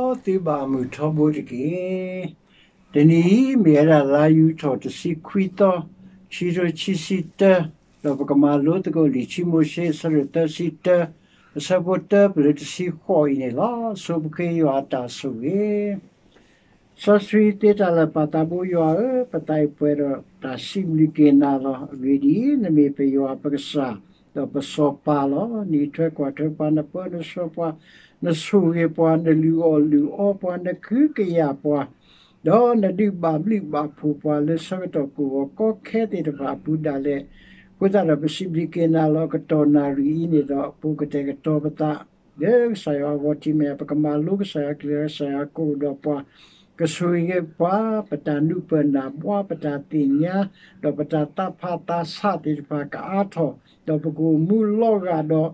မ်သုဘၣ်မုာ်ထီဘိတက့ၢ်. တနံၤအံၤ မ့ၢ်ဝဲဒၣ်လါယူၤထီၣ်တဆံခွံသီ, ခံကထိခံဆံတၢ, ဒီးပကမၤလိသကိးလံာ်ထံမိၤၡ့အဆၢဒိၣ်သၢဆံတၢ, အဆၢဖိတၢပလၢတဆံဃိးအံၤန့ၣ်လီၤ. ဆိပဃ့ယွၤအတၢ်ဆိၣ်ဂ့ၤ စီဆှံသ့တၢ်လၢာ်ပၢ်သးဘိယွၤဧၢ, ပသးအံၤပှဲၤဒီးတၢ်စံးဘျုးက့ၤနၤလီၤ. အဂ့ၢ်ဒ်အံၤ, နမ့ၢ်ပယွၤပကစၢ်, ဒီးပစီၤပၤလီၤ. နအံးထွဲကွၢ်ထွဲပှၤ, နပၢနဆှၢပှၤ, နဆိၣ်ဂ့ၤပှၤ, နလုၢ်အီၣ်လုၢ်အီပှၤ, နကဟုကယာ်ပှၤ, ဒီးနဒုးဘၣ်ဘျုးဘၣ်ဖှိၣ်ပှၤလၢဆၢကတီၢ်ကအိၣ်ဂီၤကီခဲသ့ၣ်တဖၣ်အပူၤဒၣ်လဲာ်, အဃိသတးဒီးပစံးဘျုးက့ၤနၤလီၤ. အကတီၢ်နၣ်ရံၣ်အံၤန့ၣ်ဒီး ပကတဲာ်ကတီၤပသး လၢကစၢ်ယွၤအဂီၢ် ထံၣ်မ့ၢ် ပကမၤလိကစၢ်ယွၤကလုၢ် ကစၢ်ယွၤကအိၣ်ဒီးပှၤ, ကဆိၣ်ဂ့ၤပှၤ, ပတၢ်နၢ်ပၢၢ်နၢ်ဘှါ, ပတၢ်သ့ၣ်ညါ, ဒီးပတၢ်သးဖးသးဆးသ့ၣ်တဖၣ်ကအါထီၣ်, ဒီးပကအိၣ်မူလီၤဂာ်ဒီး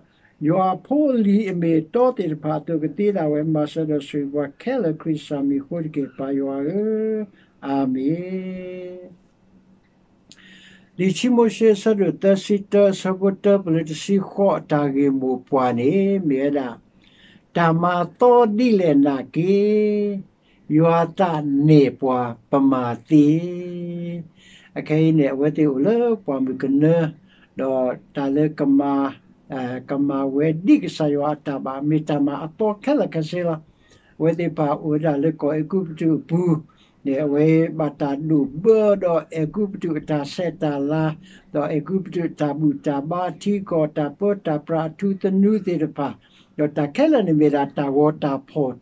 ယွၤဖိလံၤအမ့ၢ်အတီသ့ၣ်တဖၣ်အသိး ကသ့ဒၣ်ဝဲ မၤစၢၤဒီးဆိၣ်ဂ့ၤပှၤခဲလၢာ် ခရံာ်ကစၢ်မံၤအဃိတက့ၢ် ပၢ်ယွၤဧၢ, အၤမ့ၣ်. လံာ်ထံမိၤၡ့အဆၢဒိၣ်သၢဆံတၢ အဆၢဖိတၢပလၢတဆံဃိး အတၢ်ဂ့ၢ်မိၢ်ပှၢ်န့ၣ် မ့ၢ်ဝဲဒၣ် တၢ်မၤအသီဒ်လဲၣ်နာ်က့ ယွၤသးနဲၣ်ပှၤပမၤသ့. အခဲအံၤန့ၣ် အဝဲသ့ၣ်အိၣ်လၢပှၢ်မုၢ်ကနၢ, ဒီးတၢ်လၢ ကမၤဝဲဒ်ကစၢ်ယွၤအတၢ်ဘၣ် မ့ၢ်တၢ်မၤအသီခဲလၢာ်ခဲဆ့လီၤ. အဝဲသ့ၣ်တဖၣ်အိၣ်ဝဲဒၣ်လၢကီၢ်အဲၤကူပတူးအပူၤန့ၣ် အဝဲဘၣ်တၢ်ဒိၣ်ဘၢဒီးအဲၤကူပတူးအတၢ်ဆဲးတၢ်လၤ, ဒီးအဲၤကူပတူးအတၢ်ဘူၣ်တၢ်ဘါ ထံကီၢ်တၢ်ပၢတၢ်ပြး အထူသနူသ့ၣ်တဖၣ်, ဒီးတၢ်ခဲလၢာ်န့ၣ်မ့ၢ်ဒၣ်တၢ်ဂီၤတၢ်ဖီၣ်,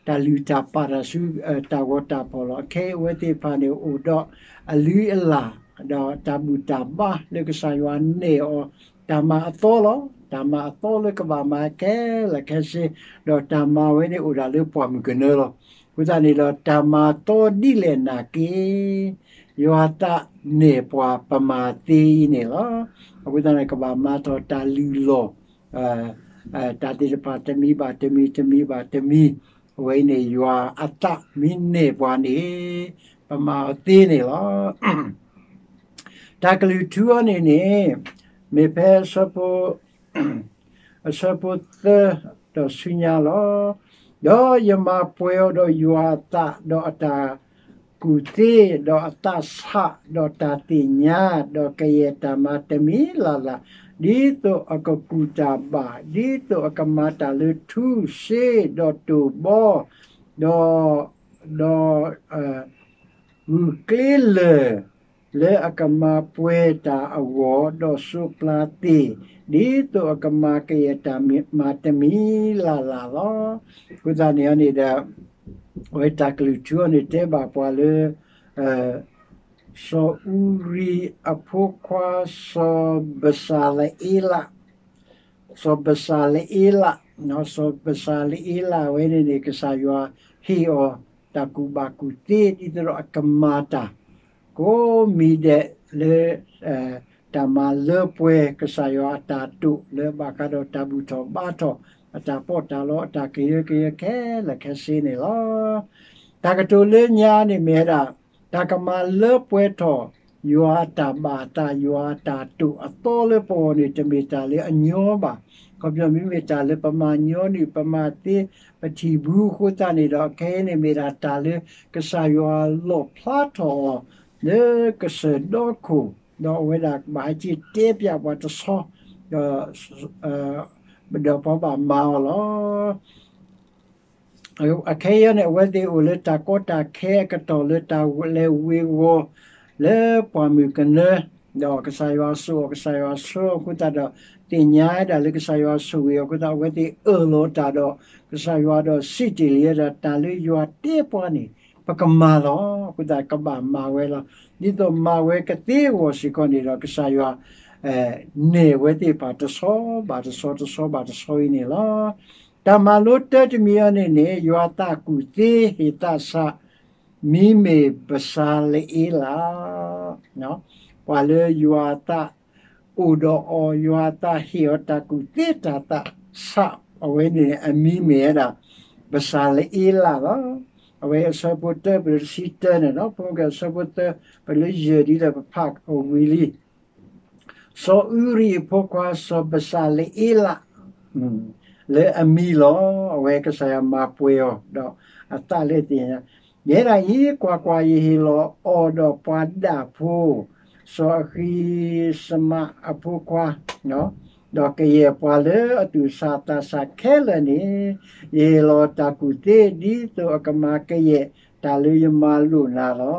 တၢ်လုၢ်တၢ်ပာ်တၢ်ဆူ တၢ်ဂီၤတၢ်ဖီၣ်လီၤ. အခဲအံၤအဝဲသ့ၣ်တဖၣ်န့ၣ် အိၣ်ဒီးအလုၢ်အလၢ်, ဒီးတၢ်ဘူၣ်တၢ်ဘါလၢကစၢ်ယွၤနဲၣ်အီၤ, တၢ်မၤအသီလီၤ. တၢ်မၤအသီလၢကဘၣ်မၤခဲလၢာ်ခဲဆ့, ဒီးတၢ်မၤဝဲန့ၣ်အိၣ်ဒၣ်လၢပှၢ်မုၢ်ကနၢလီၤ. အဃိသတးန့ၣ်ဒီး တၢ်မၤအသီဒ်လဲၣ်နာ်က့ ယွၤသးနဲၣ်ပှၤပမၤသ့အံၤန့ၣ်လီၤ. အဃိသတးန့ၣ် ကဘၣ်မၤထီၣ်တၢ်လုၢ်လီၢ် တၢ်သ့ၣ်တဖၣ်တမံၤဘၣ်တမံၤ တမံၤဘၣ်တမံၤ, အဝဲအံၤန့ၣ် ယွၤအသးမ့ၢ်နဲၣ်ပှၤန့ၣ် ပမၤအီၤသ့န့ၣ်လီၤ. တၢ်ကလုၢ်ထူအီၤန့ၣ်န့ၣ် မ့ၢ်ဖဲ အဆၢဖိသၢဒီးဆူညါလီၤ. ဒီးယမၤပှဲၤအီၤဒီးယွၤအသး, ဒီးအတၢ်ကူၣ်သ့, ဒီးအသးဆး, ဒီးတၢ်သ့ၣ်ညါ, ဒီးကယဲၢ်တၢ်မၤတမံၤလၢ်လၢ်, ဒ်သိးအကကူၣ်တၢ်ဘၣ်, ဒ်သိးအကမၤတၢ်လၢထူ, စ့, ဒီးတိၢ်ဘီ, ဒီး, ဒီး ဂုာ်ကျ့လၢၢ် လၢအကမၤပှဲၤတၢ်အဂီၢ်, ဒီးစိးပျၤသ့ၣ်, ဒ်သိးအကမၤကယဲၢ်တၢ်မၤတမံၤလၢ်လၢ်လီၤ. အဃိသတးန့ၣ်န့ၣ်ဒီး အဝဲတၢ်ကလုၢ်ထူအီၤန့ၣ်တဲဘၣ်ပှၤလၢ စီၤအူရံအဖိခွါ စီၤဘစၤလအ့လး, စီၤဘစၤလအ့လး, စီၤဘစၤလအ့လးဝဲန့ၣ်န့ၣ် ကစၢ်ယွၤဟ့ၣ်အီၤတၢ်ကူၣ်ဘၣ်ကူၣ်သ့ ဒ်သိးဒီးအကမၤတၢ် ကိးမံၤဒဲးလၢ တၢ်မၤလၢပှဲၤကစၢ်ယွၤအတၢ်တိာ်လၢဘၣ်ဃးဒီးတၢ်ဘူၣ်ထီၣ်ဘါထီၣ် အတၢ်ပီးတၢ်လီ အတၢ်ကယၢကယဲခဲလၢာ်ခဲဆ့န့ၣ်လီၤ. တၢ်ကတိၤလၢညါန့ၣ်မ့ၢ်ဝဲဒၣ် တၢ်ကမၤလၢပှဲၤထီၣ် ယွၤအတၢ်ဘၣ်အသး ယွၤအတၢ်တိာ်အသီလၢပဂီၢ်န့ၣ် တမ့ၢ်တၢ်လၢအညီဘၣ်. ခီပညီမ့မ့ၢ်တၢ်လၢပမၤညီနုၢ် ပမၤသ့ ပထံၣ်ဘၣ်အဃိသတးန့ၣ်ဒီး ခဲအံၤန့ၣ်မ့ၢ်ဒၣ်တၢ်လၢကစၢ်ယွၤလီၣ်ဖျါထီၣ်အီၤ လၢကစၢၢ်ဒီခိၣ် ဒီးအဝဲဒၣ်ကဘၣ်ဟဲက့ၤတဲပျးပှၤတဆီ ဒီး ဒီးပှၤဘၣ်မၤအီၤလီၤ. အခဲအံၤန့ၣ် အဝဲသ့ၣ်အိၣ်လၢတၢ်ကီတၢ်ခဲအကတီၢ်လၢတၢ်လဲၤဝ့ၤဝီၤ လၢပှၢ်မုၢ်ကနၢ ဒီးကစၢ်ယွၤစိာ်အီၤ ကစၢ်ယွၤဆှၢအီၤအဃိသတးဒီး သ့ၣ်ညါဝဲဒၣ်လၢကစၢ်ယွၤဆိၣ်ဂ့ၤအီၤအဃိသတး အဝဲသ့ၣ်အၢၣ်လီၤတၢ်ဒီး ကစၢ်ယွၤဒီးစံးတ့ၢ်လံဝဲဒၣ် တၢ်လၢယွၤတဲပှၤန့ၣ် ပကမၤလီၤ. အဃိသတးကဘၣ်မၤဝဲလီၤ. ဒ်သိးမၤဝဲကသ့အဂီၢ်စ့ၢ်ကီးန့ၣ်ဒီး ကစၢ်ယွၤ နဲၣ်ဝဲသ့ၣ်တဖၣ်တဆီဘၣ်တဆီ တဆီဘၣ်တဆီအံၤန့ၣ်လီၤ. တၢ်မၤလိတၢတမံၤအံၤန့ၣ်န့ၣ် ယွၤသးကူၣ်သ့ဟ့ၣ်သးဆး မံၤမ့ၢ်ဘစၤလအ့လး ပှၤလၢယွၤသးအိၣ်ဒီးအီၤ ယွၤသးဟ့ၣ်အီၤတၢ်ကူၣ်သ့တၢ်သးဆး အဝဲန့ၣ်အမံၤမ့ၢ်ဝဲဒၣ် ဘစၤလအ့လးလီၤ. အဝဲအဆၢဖိတၢ ပလၢတဆံတၢန့ၣ်လီၤ. ဖိမုၣ်ကဲအဆၢဖိတၢ ပလၢယဲၢ်ဒ်ဒီးပဖးအိၣ်ဝံၤလံ စီၤအူရံအဖိခွါ စီၤဘစၤလအ့လး လၢအမံၤလီၤ. အဝဲကစၢ်ယွၤမၤပှဲၤအီၤ ဒီးအသးလၢသ့ၣ်ညါ, ယဲဒၣ်အံၤ ကွၢ်ကွၢ်, ယဟ့ၣ်လီၤအီၤဒီးပှၤဒၣ်ဖိ, စီၤအဃံၡမးအဖိခွါ, ဒီးကယဲၢ်ပှၤလၢအသူၣ်ဆးသးဆးခဲလၢာ်န့ၣ်, ယဟ့ၣ်လီၤတၢ်ကူၣ်သ့ ဒ်သိးအကမၤကယဲၢ်တၢ်လၢယမၤလိာ်နၤလီ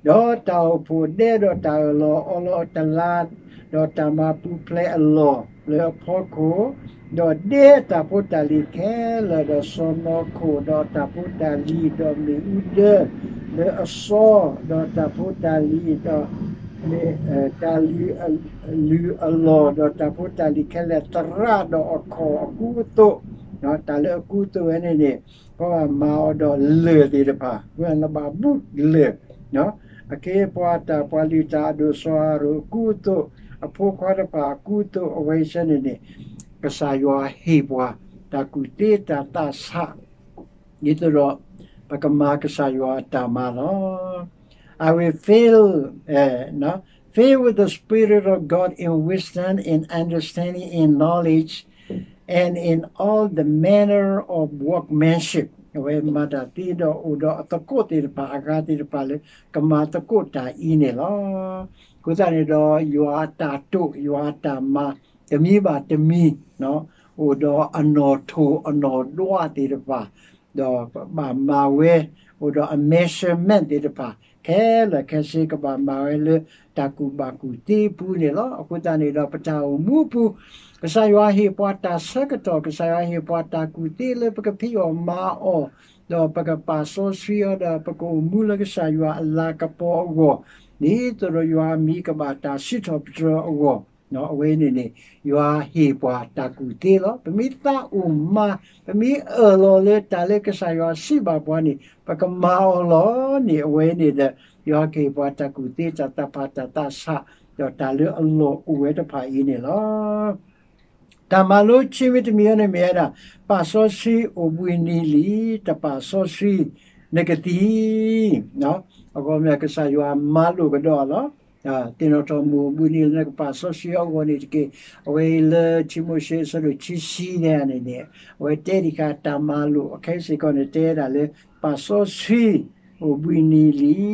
ၤ. ဒီးတၢ်အိၣ်ဖှိၣ်ဒဲ ဒီးတၢ်အၢၣ်လီၤအီလီၤအတလါ, ဒီးတၢ်မၤပူၤဖျဲးအလီၢ်လၢအဖီခိၣ်, ဒီးဒဲအတၢ်ဖိတၢ်လံၤခဲလၢာ်, ဒီးစီၤနီၤခိၣ်, ဒီးအတၢ်ဖိတၢ်လံၤ, ဒီးမ့ၣ်အူဒၢလၢအစီ, ဒီးတၢ်ဖိတၢ်လံၤ, ဒီး တၢ်လုၢ်အလီၢ်, ဒီးတၢ်ဖိတၢ်လံၤခဲလၢာ်, သရၣ်ဒီးအခီၣ်အကူအသိး, တၢ်လၢအကူအသိးဝဲန့ၣ်န့ၣ်, ပဘၣ်မၤအီၤဒီးလၢၢ်သ့ၣ်တဖၣ်, ဝဲနဘၣ်ဘူးလၢၢ်, အခ့အပှၤတၢ် ပှၤလုၢ်တၢ်အဒိၣ် စီၤအၤရိၣ်အကူအသိး, အဖိခွါတဖၣ်အကူအသိး, အဝဲဆၢန့ၣ်န့ၣ်, ကစၢ်ယွၤဟ့ၣ်ပှၤတၢ်ကူၣ်သ့တၢ်သးဆး ဒ်သိးဒီး ပကမၤကစၢ်ယွၤအတၢ်မၤလီၤ. I will fill, eh, no, fill with the Spirit of God in wisdom, in understanding, in knowledge, and in all the manner of workmanship. အဝဲမၤတၢ်သ့ဒီးအိၣ်ဒီးအသကိးသ့ၣ်တဖၣ် အဂၤသ့ၣ်တဖၣ်လၢ ကမၤသကိးတၢ်အံၤန့ၣ်လီၤ. အဃိသတးန့ၣ်ဒီး ယွၤအတၢ်တိာ် ယွၤအတၢ်မၤ တမံၤဘၣ်တမံၤ အိၣ်ဒီးအနီၣ်ထိၣ်အနီၣ်ဒွးသ့ၣ်တဖၣ်, ဒီးဘၣ်မၤဝဲ အိၣ်ဒီးအ measurement သ့ၣ်တဖၣ် ခဲလၢာ်ခဲဆ့ ကဘၣ်မၤဝဲလၢတၢ်ကူၣ်ဘၣ်ကူၣ်သ့အပူၤန့ၣ်လီၤ. အဃိသတးန့ၣ်ဒီး ပတၢ်အိၣ်မူအပူၤ ကစၢ်ယွၤဟ့ၣ်ပှၤတၢ်ဆၢကတီၢ်, ကစၢ်ယွၤဟ့ၣ်ပှၤတၢ်ကူၣ်သ့လၢပကဖံးအီၣ်မၤအီၣ်, ဒီးပကပာ်စီဆှံအီၤ ဒီးပကအိၣ်မူလၢကစၢ်ယွၤအလၤကပီၤအဂီၢ်, ဒ်သိးဒီးယွၤအမံၤကဘၣ်တၢ်စံးထီၣ်ပတြၢၤအဂီၢ်, အဝဲန့ၣ်န့ၣ် ယွၤဟ့ၣ်ပှၤတၢ်ကူၣ်သ့လီၤ. ပမ့ၢ်သးအိၣ်မၤ, ပမ့ၢ်အၢၣ်လီၤလၢတၢ်လၢကစၢ်ယွၤစံးဘၣ်ပှၤန့ၣ် ပကမၤအီၤလီၤန့ၣ် အဝဲန့ၣ်ဒီး ယွၤကဟ့ၣ်ပှၤတၢ်ကူၣ်သ့ တၢ်သးဖးတၢ်သးဆး, ဒီးတၢ်လၢအလီၢ်အိၣ်ဝဲတဖၣ်အံၤန့ၣ်လီၤ. တၢ်မၤလိခံမံၤတမံၤအံၤန့ၣ်မ့ၢ်ဝဲဒၣ်, ပာ်စီဆှံအိၣ်ဘှံးနံၤလံ, တပာ်စီဆှံနကသံ, အဂီၢ်မ့ၢ်ကစၢ်ယွၤမၤလိာ်ကဒီးလီၤ. သ့ၣ်နီၣ်ထီၣ်မုၢ်အိၣ်ဘှံးနံၤလၢနကပာ်စီဆှံအဂီၢ်န့ၣ်တက့ၢ်. အဝဲအံၤလၢထံမိၤၡ့အဆၢဒိၣ်ခံဆံန့ၣ်န့ၣ်, အဝဲတဲဒံးဃာ်တၢ်မၤလိာ်အခဲစ့ၢ်ကီးန့ၣ် တဲဒၣ်လၢ ပာ်စီဆှံအိၣ်ဘှံးနံၤလံ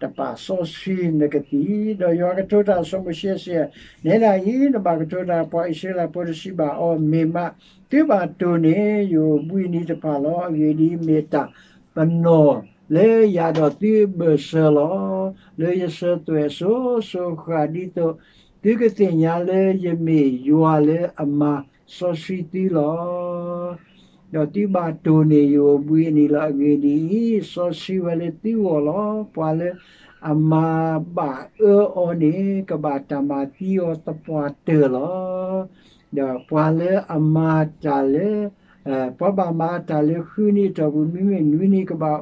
တပာ်စီဆှံနကသံ, ဒီးယွၤကတိၤတၢ်ဒီးစီၤမိၤၡ့စံး, နဲဒၣ်အံၤ နဘၣ်ကတိၤတၢ်ဒီးပှၤအံၣ်စရ့လးဖိတစံးဘၣ်အီၤ, မ့ၢ်မး, သုဘၣ်တိၢ်န့ၢ်ယအိၣ်ဘှံးနံၤတဖၣ်လီၤ. အဂ့ၢ်ဒ်အံၤ, မ့ၢ်တၢ်ပနီၣ်လၢယၤဒီးသုအဘၢၣ်စၢၤလီၤ. လၢယဆၢသွဲၣ်စိၤစိၤဃၣ် ဒ်သိးသုကသ့ၣ်ညါလၢယမ့ၢ်ယွၤလၢအမၤစီဆှံသုလီၤ. ဒီးသုဘၣ်တိၢ်န့ၢ်ယအိၣ်ဘှံးနံၤလီၤ. အဂ့ၢ်ဒ်အံၤ, စီဆှံဝဲလၢသုဂီၢ်လီၤ. ပှၤလၢအမၤဘၣ်အၢအီၤန့ၣ် ကဘၣ်တၢ်မၤသံအီၤသပှၢ်တၢၢ်လီၤ. ဒီးပှၤလၢအမၤတၢ်လၢ, ပှၤဘၣ်မၤတၢ်လၢဃုနံၤအတီၢ်ပူၤ မ့မ့ၢ်နွံနံၤကဘၣ်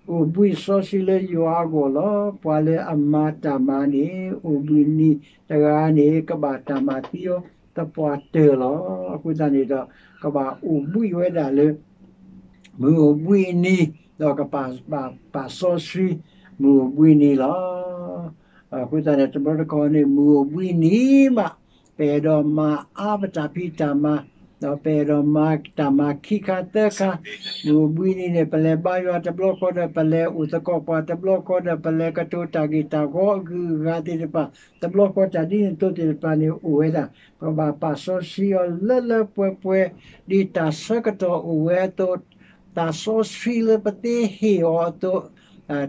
အိၣ်ဘှံးစီဆှံလၢယွၤအဂီၢ်လီၤ. ပှၤလၢအမၤတၢ်မၤန့ၣ် အိၣ်ဘှံးနံၤတဂၤန့ၣ် ကဘၣ်တၢ်မၤသံအီၤသပှၢ်တၢၢ်လီၤ. အဃိသတးန့ၣ်ဒီး ကဘၣ်အိၣ်ဘှံးဝဲဒၣ်လၢ မုၢ်အိၣ်ဘှံးနံၤ, ဒီးကဘၣ်ပာ်စီဆှံမုၢ်အိၣ်ဘှံးနံၤလီၤ. အဃိသတးန့ၣ် တဘျီတခီန့ၣ် မုၢ်အိၣ်ဘှံးနံၤမး ပအဲၣ်ဒိးမၤအါပတၢ်ဖံးတၢ်မၤ, ဒီးပအဲၣ်ဒိးမၤတၢ်မၤခံခါသၢခါ, မုၢ်အိၣ်ဘှံးနံၤန့ၣ် ပလဲၤဘါယွၤတဘျီဃီဒီး ပလဲၤအိၣ်သကိးပှၤတဘျီဃီဒီး ပလဲၤကတိၤတၢ်ဂ့ၢ်တၢ်ဂီၤအဂုၤအဂၤသ့ၣ်တဖၣ် တဘျီဃီ တၢ်ဒ်န့ၣ်အသိးသ့ၣ်တဖၣ်န့ၣ်အိၣ်ဝဲဒၣ်. ပဘၣ်ပာ်စီဆှံအီၤလၢလၢပှဲၤပှဲၤ ဒ်တၢ်ဆၢကတီၢ်အိၣ်ဝဲအသိး, တၢ်စီဆှံလၢပသ့ဟ့ၣ်အီၤအသိး,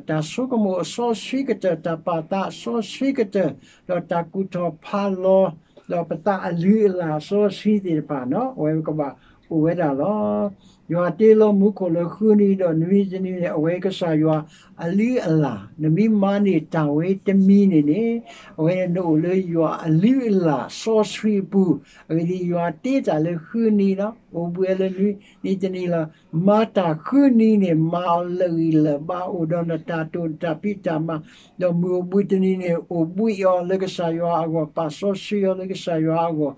တၢ်ဆိကမိၣ်အစီဆှံကတၢၢ်, တၢ်ပာ်သးအစီဆှံကတၢၢ်, ဒီးတၢ်ကူၣ်ထီၣ်ဖးလီၤ, ဒီးပသးအလုၢ်အလၢ်အစီဆှံသ့ၣ်တဖၣ်န့ၣ် အဝဲကဘၣ်အိၣ်ဝဲဒၣ်လီၤ. ယွၤတ့လီၤမူခိၣ်လၢဃုနံၤဒီးနွံနံၤတနံၤန့ၣ် အဝဲကစၢ်ယွၤအလုၢ်အလၢ်, နမ့ၢ်မၤန့ၢ်တၢ်ဝဲတမံၤန့ၣ်န့ၣ်, အဝဲန့ၣ်နအိၣ်လၢယွၤအလုၢ်အလၢ်စီဆှံအပူၤ, အဂ့ၢ်ဒ်အံၤယွၤတ့တၢ်လၢဃုနံၤလီၤ, အိၣ်ဘှံးအီၤလၢနွံနံၤတနံၤလီၤ. မၤတၢ်ဃုနံၤန့ၣ် မၤအီၤလၢာ်ဂံၢ်လၢာ်ဘါ အိၣ်ဒီးနတၢ်တိာ်နတၢ်ဖံးတၢ်မၤ, ဒီးမုၢ်အိၣ်ဘှံးတနံၤန့ၣ် အိၣ်ဘှံးအီၤလၢကစၢ်ယွၤအဂီၢ်, ပာ်စီဆှံအီၤလၢကစၢ်ယွၤအဂီၢ်,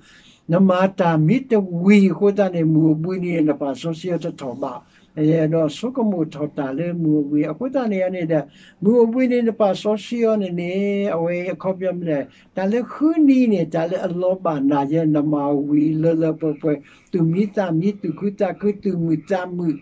နမၤတၢ်မ့ၢ်တဝံၤအဃိသတးန့ၣ် မုၢ်အိၣ်ဘှံးနံၤန့ၣ် နပာ်စီဆှံအီၤတထီၣ်ဘး, ဒီးဆိကမိၣ်ထီၣ်တၢ်လၢမုၢ်အိၣ်ဘှံး, အဃိသတးန့ၣ်န့ၣ်ဒီး မုၢ်အိၣ်ဘှံးန့ၣ် နပာ်စီဆှံအီၤန့ၣ်န့ၣ် အဝဲအခီပညီမ့ၢ်လဲၣ်, တၢ်လၢဃုနံၤန့ၣ် တၢ်လၢအလီၤဘၣ်နၤယဲ နမၤဝံၤလၢလၢပှဲၤပှဲၤ, သူၣ်မံသးမံ သူၣ်ခုသးခု သူၣ်မုာ်သးမုာ်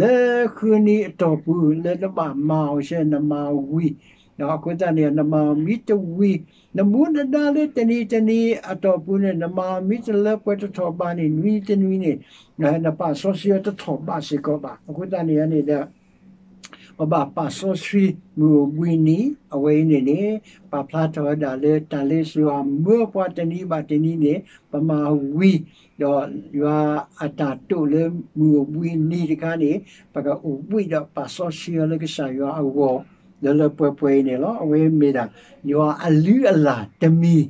လၢဃုနံၤအတီၢ်ပူၤ လၢနဘၣ်မၤအီၤဆဲ နမၤဝံၤ, ဒီးအဃိသတးန့ၣ် နမၤအီၤမ့ၢ်တဝံၤ, နမူနဒါလၢတနံၤတနံၤအတီၢ်ပူၤန့ၣ် နမၤအီၤမ့ၢ်တလၢပှဲၤတထီၣ်ဘးန့ၣ် နွံနံၤတနွံန့ၣ် နပာ်စီဆှံအီၤတထီၣ်ဘးစ့ၢ်ကီးဘၣ်. အဃိသတးန့ၣ်န့ၣ်ဒီး ပဘၣ်ပာ်စီဆှံမုၢ်အိၣ်ဘှံးနံၤ အဝဲအံၤန့ၣ်န့ၣ် ပာ်ဖျါထီၣ်ဝဲဒၣ်လၢတၢ်လၢစှၤမၢပှၤတနံၤဘၣ်တနံၤန့ၣ် ပမၤဝံၤ, ဒီးယွၤအတၢ်တိာ်လၢမုၢ်အိၣ်ဘှံးနံၤတခါန့ၣ် ပကအိၣ်ဘှံးဒီးပာ်စီဆှံအီၤလၢကစၢ်ယွၤအဂီၢ် လၢလၢပှဲၤပှဲၤအံၤန့ၣ်လီၤ. အဝဲမ့ၢ်ဒၣ် ယွၤအလုၢ်အလၢ်တမံၤ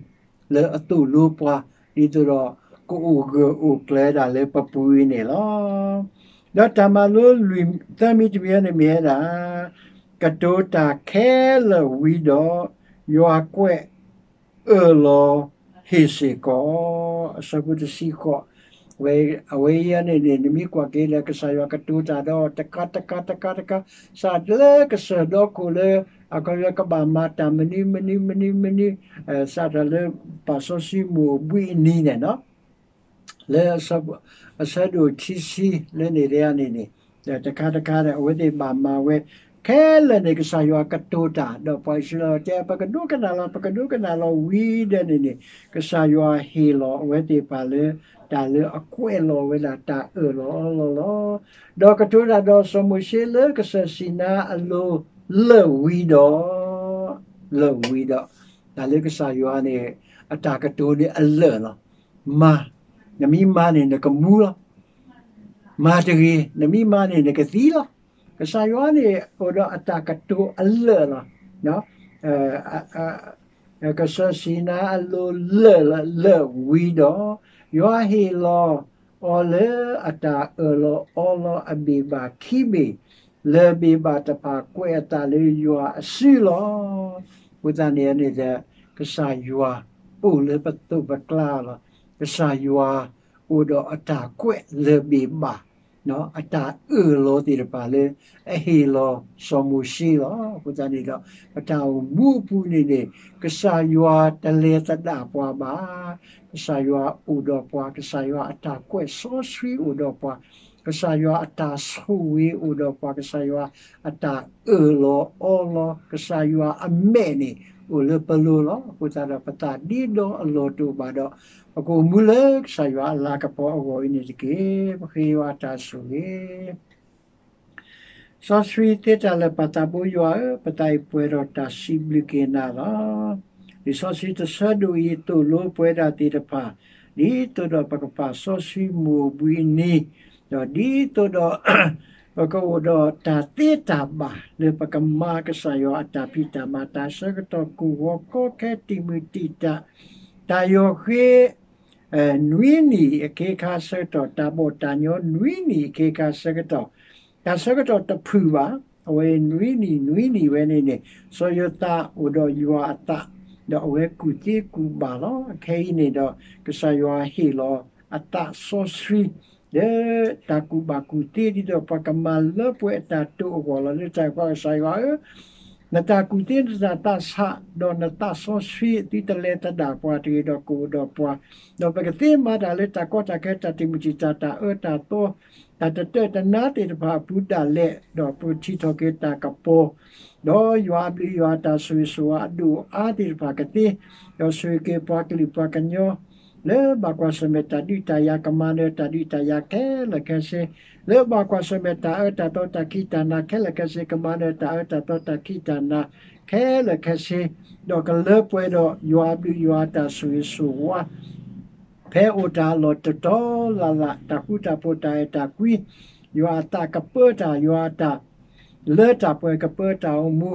လၢအသိၣ်လိပှၤ ဒ်သိးဒီး ကအိၣ်ဂၢၢ်အိၣ်ကျၢၤဒၣ်လၢပပူၤအံၤန့ၣ်လီၤ. ဒီးတၢ်မၤလိလွံၢ်သၢမံၤတမံၤန့ၣ်မ့ၢ်ဝဲဒၣ် ကတိၤတၢ်ခဲလၢာ်ဝံၤဒီး ယွၤကွဲးအၢၣ်လီၤဟ့ၣ်စ့ၢ်ကီး, အဆၢဖိတဆံဃိး, အဝဲအံၤန့ၣ်န့ၣ် နမ့ၢ်ကွၢ်က့ၤလၢကစၢ်ယွၤကတိၤတၢ်ဒီး တကးတကးတကးတကး, စးလၢကစၢၢ်ဒီခိၣ်လၢ အခီပညီကဘၣ်မၤတၢ်မနုၤမနုၤမနုၤမနုၤ, စးထီၣ်လၢပာ်စီဆှံမုၢ်အိၣ်ဘှံးအနံၤန့ၣ် လၢ အဆၢဒိၣ်ခံဆံလၢန့ၣ်ဒၣ်န့ၣ်န့ၣ် တခါတခါဒီး အဝဲသ့ၣ်ဘၣ်မၤဝဲ ခဲလၢာ်န့ၣ် ကစၢ်ယွၤကတိၤတၢ် ဒီးပှၤအံၣ်စရ့လးတဲ ပကဒိကနၣ်လီၤ ပကဒိကနၣ်လီၤဝံၤဒီးန့ၣ်န့ၣ် ကစၢ်ယွၤဟ့ၣ်လီၤအဝဲသ့ၣ်တဖၣ်လၢ တၢ်လၢအကွဲးလီၤဝဲဒၣ်တၢ်အၢၣ်လီၤအီလီၤလီၤ. ဒီးကတိၤတၢ်ဒီးစီၤမိၤၡ့လၢကစၢၢ်စံၤနါအလိၤလၢာ်ဝံၤဒီး လၢာ်ဝံၤဒီး တၢ်လၢကစၢ်ယွၤန့ၣ် အတၢ်ကတိၤန့ၣ်အလၢာ်လီၤ. မၤ, နမ့ၢ်မၤန့ၣ်နကမူလီၤ. မၤတဂ့ၤ, နမ့ၢ်မၤန့ၣ်နကသံလီၤ. ကစၢ်ယွၤန့ၣ် အိၣ်ဒီးအတၢ်ကတိၤအလၢာ်လီၤ. ကစၢၢ်စံၤနါအလိၤလၢာ်လၢာ်ဝံၤဒီး ယွၤဟ့ၣ်လီၤအီၤလၢအတၢ်အၢၣ်လီၤအီလီၤအဘ့ၣ်ဘၣ်ခံဘ့ၣ်, လၢၢ်ဘ့ၣ်ဘၣ်တဖၣ်ကွဲးအသးလၢယွၤအစုလီၤ. အဃိသတးန့ၣ်န့ၣ်ဒီး ကစၢ်ယွၤအိၣ်လၢပသိးပကျါလီၤ. ကစၢ်ယွၤအိၣ်ဒီးအတၢ်ကွဲးလၢၢ်ဘ့ၣ်ဘၣ် အတၢ်အၢၣ်လီၤသ့ၣ်တဖၣ်လၢ အဟ့ၣ်လီၤစီၤမိၤၡ့လီၤ. အဃိသတးန့ၣ်ဒီး ပတၢ်အိၣ်မူအပူၤန့ၣ်န့ၣ် ကစၢ်ယွၤတလဲၤသဒၣ်ပှၤဘၣ်. ကစၢ်ယွၤအိၣ်ဒီးပှၤ, ကစၢ်ယွၤအတၢ်ကွဲးစီဆှံအိၣ်ဒီးပှၤ, ကစၢ်ယွၤအတၢ်ဆိၣ်ဂ့ၤအိၣ်ဒီးပှၤ, ကစၢ်ယွၤအတၢ်အၢၣ်လီၤအီလီၤ, ကစၢ်ယွၤအမဲာ်န့ၣ် အိၣ်လၢပလိၤလီၤ. အဃိသတးဒီး ပသးဒ့ဒီအလီၢ်တအိၣ်ဘၣ်ဒီး ပကအိၣ်မူလၢကစၢ်ယွၤအလၤကပီၤအဂီၢ်အံၤန့ၣ်တက့ၢ်. ပဃ့ယွၤအတၢ်ဆိၣ်ဂ့ၤ စီဆှံသ့တၢ်လၢာ်ပၢ်သးဘိယွၤဧၢ, ပသးအံၤပှဲၤဒီးတၢ်စံးဘျုးက့ၤနၤလီၤ. လံာ်စီဆှံတဆၢဒိၣ်အံၤသိၣ်လိပဝဲဒၣ်သ့ၣ်တဖၣ် ဒ်သိးဒီးပကပာ်စီဆှံမုၢ်အိၣ်ဘှံးအနံၤ, ဒီးဒ်သိးဒီး ပကအိၣ်ဒီးတၢ်သ့တၢ်ဘၣ်လၢပကမၤကစၢ်ယွၤအတၢ်ဖံးတၢ်မၤ တၢ်ဆၢကတီၢ် ကူၣ်ဂီၤကီခဲ တံာ်မုၢ်တံာ်တာ် တၢ်ယီၤဃ့ နွံနံၣ်အခ့အခါဆၢကတီၢ်, တၢ်ဘီၣ်တၢ်ညီနွံနံၣ်အခ့အခါဆၢကတီၢ်, တၢ်ဆၢကတီၢ်တဖုၣ်ဘၣ်, အဝဲနွံနံၣ်နွံနံၣ်ဝဲန့ၣ်န့ၣ် စီၤယိၤသးအိၣ်ဒီးယွၤအသး, ဒီးအဝဲကူၣ်သ့ကူၣ်ဘၣ်လီၤ. ခဲအံၤန့ၣ်ဒီး ကစၢ်ယွၤဟ့ၣ်လီၤအသးစီဆှံ လၢတၢ်ကူၣ်ဘၣ်ကူၣ်သ့ ဒ်သိးပှၤကမၤလၢပှဲၤအတၢ်တိာ်အဂီၢ်လီၤ. လၢတၢ်အံၤပှၤကစၢ်ယွၤဧၢ, နတၢ်ကူၣ်သ့ နတၢ်သးဆး ဒီးနသးစီဆှံ သုတလဲၤသဒၣ်ပှၤတဂ့ၤဒီးကအိၣ်ဒီးပှၤ, ဒီးပကသ့မၤတၢ်လၢတၢ်ကီတၢ်ခဲ တၢ်တံာ်မုၢ်တံာ်တာ် တၢ်အၢတၢ်သီ တၢ်တတၢၢ်တနါသ့ၣ်တဖၣ်အပူၤဒၣ်လဲာ်, ဒီးပထံၣ်ထီၣ်က့ၤတၢ်ကပီၤ, ဒီးယွၤအဘျုးယွၤအတၢ်ဆိၣ်ဂ့ၤဆိၣ်ဝါအဒိၣ်အါသ့ၣ်တဖၣ်ကသ့, ဒီးဆိၣ်ဂ့ၤက့ၤပှၤကလုာ်ပှၤကညီ လၢဘၣ်ကွၢ်ဆၢၣ်မဲာ်တၢ်ဒုးတၢ်ယၤ ကမၤနၢၤတၢ်ဒုးတၢ်ယၤခဲလၢာ်ခဲဆ့, လၢဘၣ်ကွၢ်ဆၢၣ်မဲာ်တၢ်အၢတၢ်သီတၢ်ခံးတၢ်နၤခဲလၢာ်ခဲဆ့ ကမၤနၢၤတၢ်အၢတၢ်သီတၢ်ခံးတၢ်နၤ ခဲလၢာ်ခဲဆ့, ဒီးကလၢပှဲၤဒီးယွၤအဘျုးယွၤအတၢ်ဆိၣ်ဂ့ၤဆိၣ်ဝါ ဖဲအိၣ်တၢ်အလီၢ်တတီၤလၢ်လၢ် တၢ်ဃူတၢ်ဖိးတၢ်အဲၣ်တၢ်ကွံ, ယွၤအသးကပၢတၢ် ယွၤအတၢ်လၢတၢ်ပှဲၤကပၢတၢ်အိၣ်မူ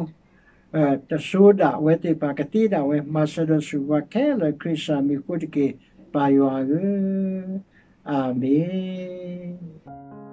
တစိၤဒၣ်ဝဲသ့ၣ်တဖၣ် ကသ့ဒၣ်ဝဲ မၤစၢၤဒီးဆိၣ်ဂ့ၤပှၤခဲလၢာ် ခရံာ်စၢ်မံၤအဃိတက့ၢ် ပၢ်ယွၤဧၢ, အၤမ့ၣ်.